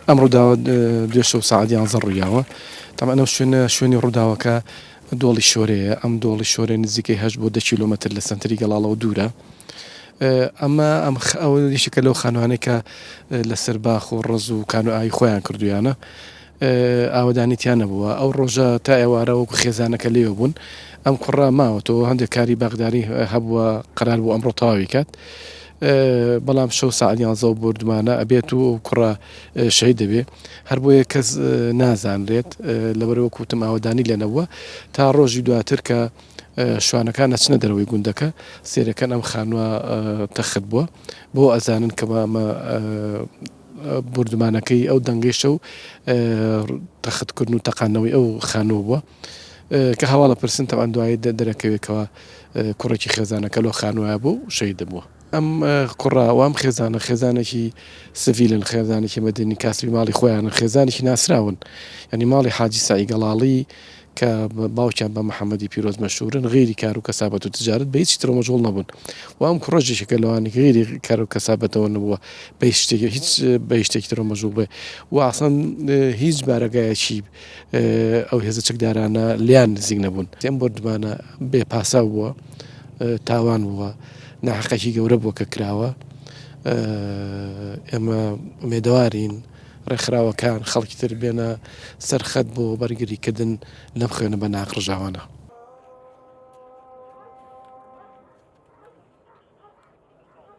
ئەم ڕووداوە دوێ شەو سەعات یانزە ڕوویاوە. تەبعەن ئەو شوێنە شوێنی ڕووداوەکە دۆڵی شۆرەیە، ئەم دۆڵی شۆرە نزیکەی هەشت بۆ دە کیلۆمەتر لە سەنتەری گەڵاڵەوە دوورە. ئەمە ئەم ئەو یەکێکە لەو خانوانەی کە لەسەر باخ و ڕەز و کان و ئاوی خۆیان کردوویانە. ئاوەدانی تیا نەبووە. ئەو ڕۆژە تا ئێوارە وەکو خێزانەکە لێوە بوون. ئەم کوڕە ماوەتەوە هەندێک کاری باخداری هەبووە قەرار بوو ئەمڕۆ تەواوی کات. بەڵام شەو سەعات یانزە و بۆردومانە ئەبێت و ئەو کوڕە شەهید دەبێ. هەر بۆیە کەس نازانرێت لەبەر وەکو وتم ئاوەدانی لێ نەبووە تا ڕۆژی دواتر کە شوانەکان ئەچنە دەرەوەی گوندەکە سێرەکەن ئەم خانووە تەخت بووە بۆ ئەزانن کە ئەمە بوردمانەکەی ئەو دەنگەی شەو تەخت کردن و تەقاندنەوەی ئەو خانووە بووە کە هەواڵە پرسن تەبعەن دوایی دەرەکەوێت کەوا کوڕێکی خێزانەکە لەو خانووە بوو و شەهید بووە. ئەم کوڕە و ئەم خێزانە خێزانێکی سڤیلن، خێزانێکی مەدەنی کاسبی ماڵی خۆیانن، خێزانێکی ناسراون، یانی ماڵی حاجی سەعی گەڵاڵی کە باوکیان بە محەمەدی پیرۆز مەشهوورن، غەیری کار و کەسابەت و تجارەت بە هیچی ترەوە مەشغوڵ نەبوون و ئەم کوڕەش یەکێکە لەوانەی کە غەیری کار و کەسابەتەوە نەبووە بە هیچ شتێکی هیچ بە هیچ شتێکی ترەوە مەشغوڵ بێ و ئەسڵەن هیچ بارەگایەکی ئەو هێزە چەکدارانە لێیان نزیک نەبوون. ئەم بۆردومانە بێ پاساو بووە، تاوان بووە، ناحەقێکی گەورە بووە کە کراوە. ئێمە ئومێدەوارین ڕێکخراوەکان، خەڵکی تر بێنە سەر خەت بۆ بەرگریکردن لەم خوێنە بە ناحەق ڕژاوانە.